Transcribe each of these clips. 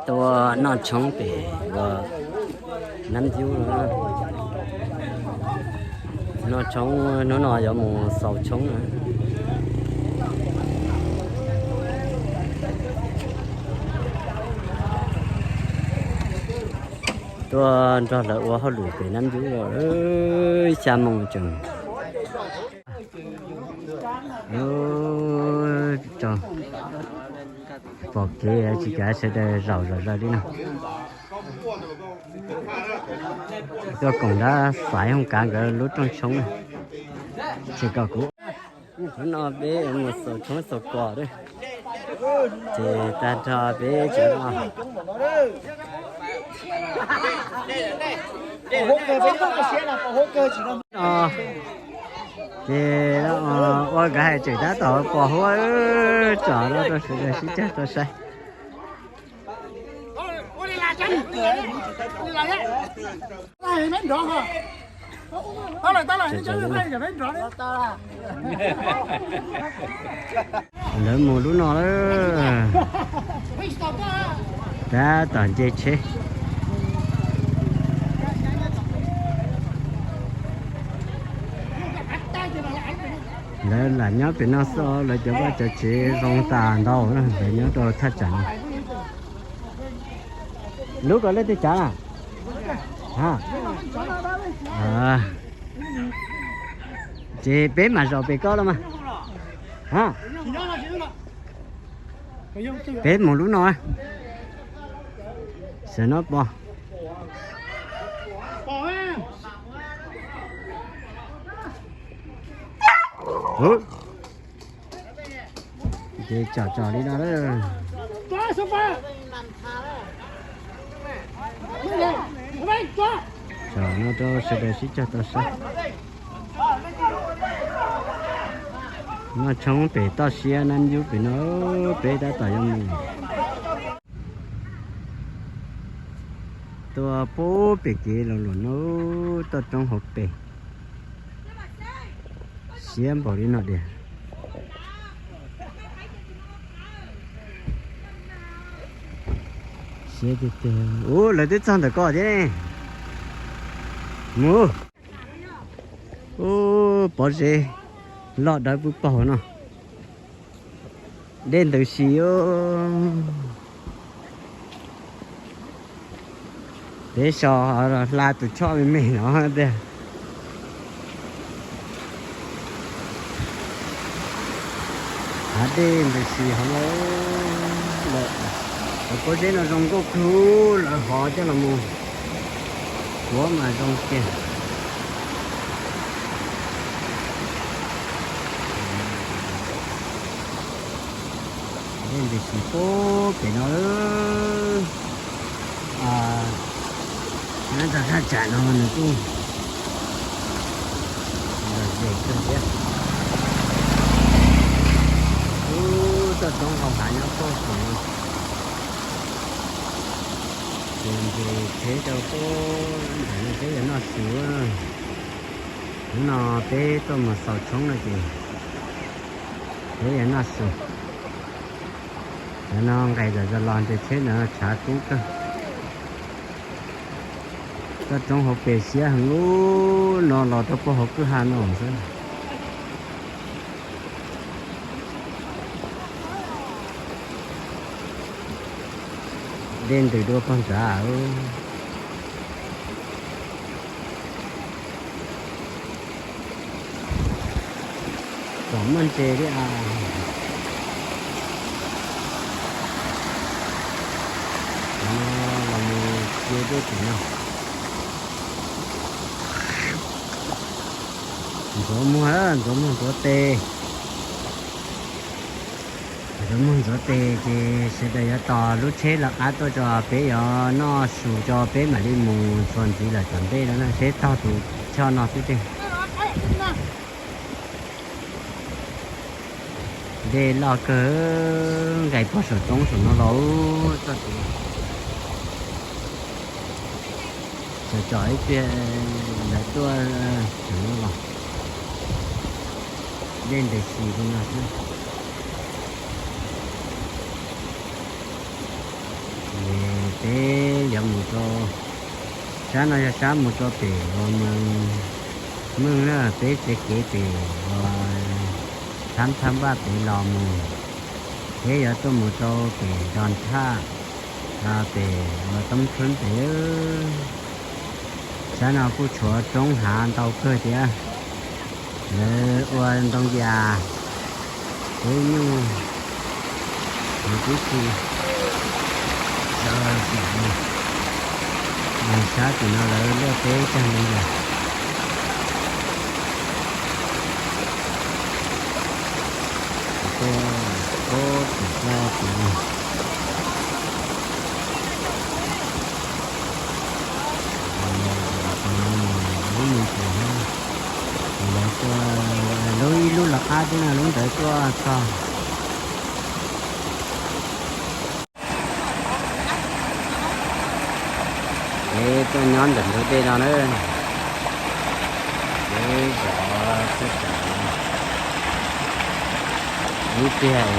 Tuaj noj tshoob pem Nab Yub no. Noj tshoob, hnub no yuav mus xaus tshoob na. Tuaj nrog lawv ua hauj lwm pem Nab Yub los xya moos tseem. Pom kev tsis kav sawv daws zaum zom zaws li no. Tuaj koom nrab Xaiv Hooj Kav nkawd lub rooj tshoob na. Tsis kom kuv, hnub no peb mus xaus tshoob xaus kos, ces tag nrho peb tsev no. Ces ua nkawd hais tseem tab tom pos huab, tsom no rau sawv daws sib cag tau saib. Lawv mus lub no lawm. Tab tom nce tsheb. Lawv lam nyob pem no xwb, lawv cov vaj cov tsev zoo tas ntau na, lawv nyob rau thaj tsam no. Lub ko leej twg tsav? Ces peb mam zaum pem ko los mas. Peb mus lub no. Sawv no pom. Ces tsom tsom li no lawm. Tsom no rau sawv daws sib cog tau saib. Noj tshoob pem toj siab Nab Yub pem no, peb tab tom yuav mus. Tuaj pub pem kev los luam no, toj roob hauv pes. Siab npaum li no tiag. Siab tiag tiag. Ub, lawv twb txog ntawm ko thiab ne. Mus. Ub, pob zeb loj dawb pub paug no. Dej ntws si. Peb so hla tus choj me me no tiag. Hav dej ntws si hov lawm. Cov pob zeb no zoo nkauj kawg, lawv hov coj los mus tuav mas zoo tiag. Dej ntws si pub pem no. Nyob rau thaj tsam no nws kuj lom zem kawg thiab. Ub, toj roob hauv hav nyob puag saum no. Ces nce tsheb rau puag nram no peb yuav noj su. Hnub no peb tuaj mus xaus tshoob no ces peb yuav noj su. Cov no nqes zom zaws los nce tsheb ntawd tshav kub kawg. Toj roob hauv pes siab heev ub, no los rau puag hauv kwj ha no xwb. Dej ntws dua puag nrad. Tsom muaj ntses li as. Los mus cia dej tim no. Ntxuav muag, ntxuav muag ntxuav tes. Ntxuav muag ntxuav tes ces sawv daws yuav tos lub tsheb lawv qab tuaj tso, peb yuav noj su tso peb mam li mus txuas ntxiv lawm tom ntej no na, peb taug tus choj no xwb tiag. Dej loj kawg, nqes puag saum roob saum no los txoj kev. Tsom tsom ib pliag lawv tuaj tseem no los. Dej ntes xis li no xwb. Peb yuav mus rau, sab no yog sab mus rau pem uas Mws Mej na, peb txoj kev pem uas Thab Thab Npaj pem los mus, peb yuav tuaj mus rau pem Nrog Thaj, pem uas Toob Txhub pem. Sab no kuj tshuav roob hav ntau kawg thiab. Lawv ua ntoo yas, teb nyuj, tib si. Sab tim no lawv luaj teb cog ntoo yas. Tuaj, tuaj, tuaj, tuaj. Lub me ntsis, lawv tuaj, lub ib lub lawv qab tib no lub ntawd tuaj txog. Peb tuaj nyob ntawm ntug dej no na. Peb zov xwb tas. Ib pliag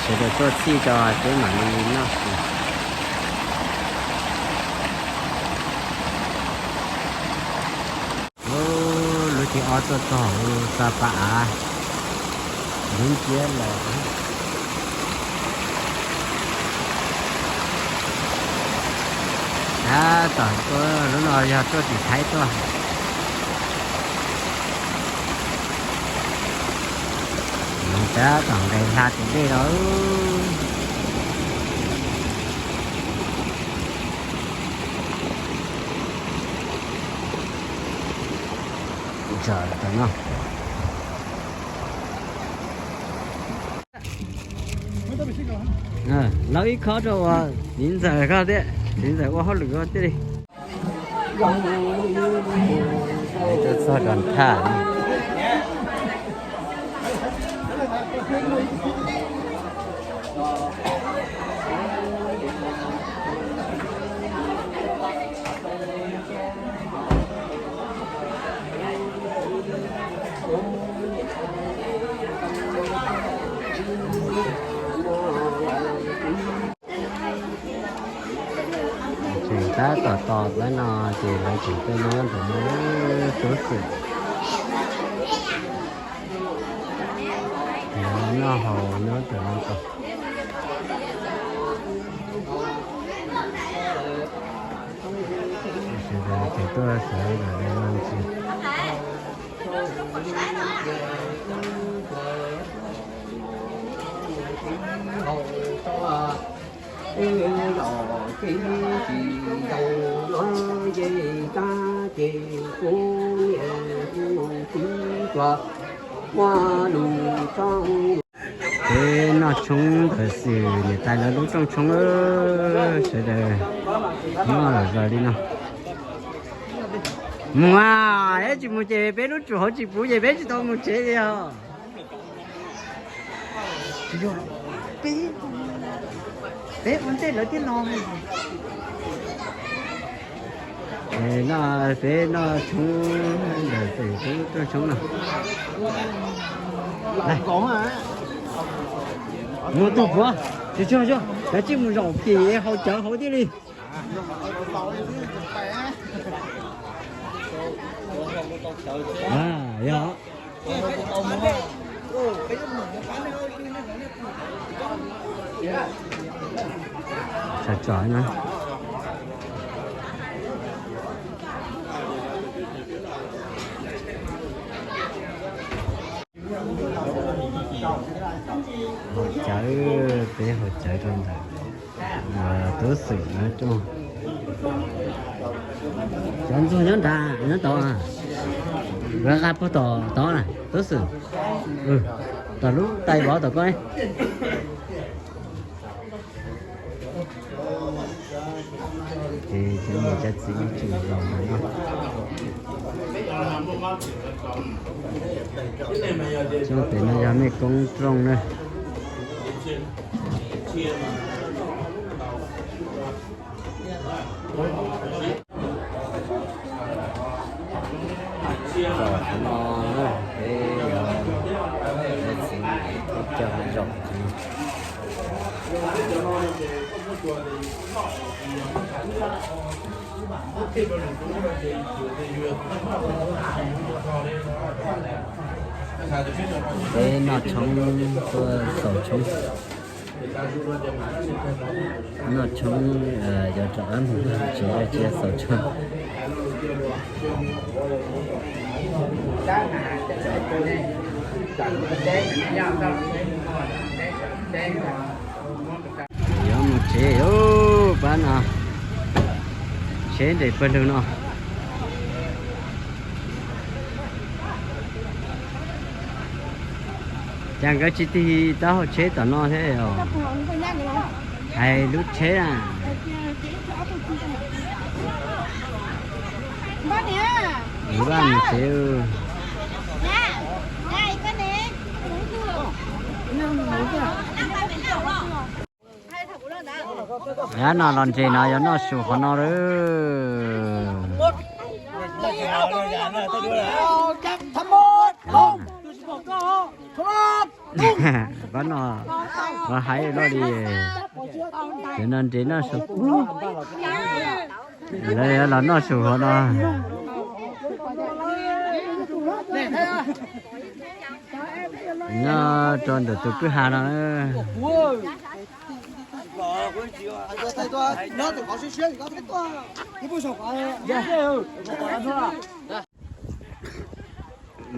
sawv daws tuaj txhij tso peb mam li noj su. Lub thib ob tuaj txog lub Xa Pa Av, lub nciab los. Tab tom tuaj lub no yog tuaj tim Thaib tuaj. Tab tom nqes hla tim dej los. Tsam no lawv ib khob rau uas txiv ntxawm koj thiab, txiv ntxawm ua hauj lwm koj thiaj li. Tuaj txog Nrog Thaj. Tseem tab tom tos pab no ces lawv tseem tuaj nyob ntawm no tub xwm. Lawv noj haus nyob ntawm no tod. Sawv daws tseem tuaj sawv daws no ntsis. Peb noj tshoob ntawm xwm niam tais lawv lub rooj tshoob, sawv daws noj lom zos li no. Mus a, peb tsis mus ces peb lub tsum hauv tsis puv ces peb tsis tau mus tsev li os. Peb ua ntej lawv thiab no. No peb noj tshoob ntawm xwm lub rooj tshoob no. Mus tus puav, tsis tshua, lawv tsis mus zaum pim haus cawv hauv thiaj li. Yog. Tsom tsom na. Haus cawv, peb haus cawv rau ntawm tub xwm no rau. Cov ntxuag nyob nrad nyob tod, nqa puag tom tod na tub xwm. Tom lub tais vov tom koj. Ces cov niam cov txiv tseem los ntawm no. Tsob pem no yog mej koob rooj na. Zaum no peb yog txiv coj zaum no. Peb noj tshoob, tuaj xaus tshoob. Noj tshoob, yuav rov qab mus tsev, tsis xaus tshoob. Yuav mus tsev, pab no, tsheb nres pawg lug no. Cas nkawd tsis tig taub hau tsheb tom no thiab os? Hais lub tsheb na. Vaj mus tsev. Dab no los nres no yuav noj su qhov no lawm. Pab no, pab haib luaj li. Cov no nres noj su, lawv yuav los noj su qhov no. Nyob rau ntawm tus kwj ha no.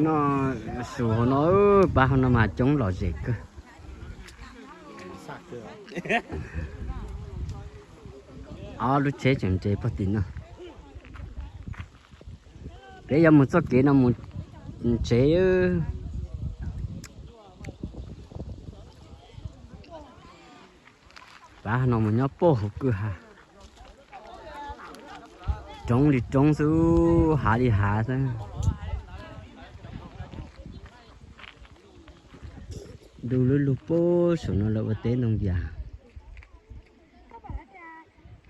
Noj su hauv no, pab hauv no mas coob lom zem kawg. Ob lub tsheb tseem nres puag tim no. Peb yuav mus txoj kev no mus tsev. Pab no mus nyob puag hauv kwj ha. Roob li roob xwb, hav li hav xwb. Ntuj lub lug puag saum no lawv ua teb ntoo yas.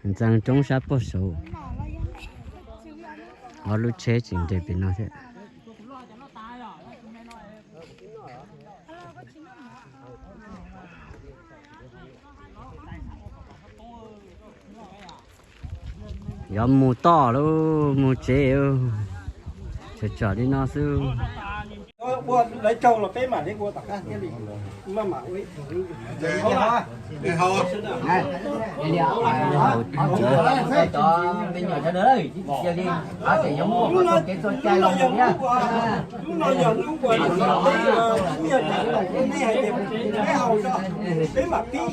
Ntxeev roob sab puag saud. Ob lub tsheb tseem nres pem no thiab. Yuav mus toj lauj, mus tsev. Tsam tsam li no xwb. Ua lawv tsaug los peb mam li ua tom qab thiab li. Maj mam ua ib. Cov me nyuam sawv daws, cia li, ces yuav muaj qhov txoj kev txoj cai los mus thiab. Lub no yog lub uas nej hais tias peb haus zog, peb mam pib.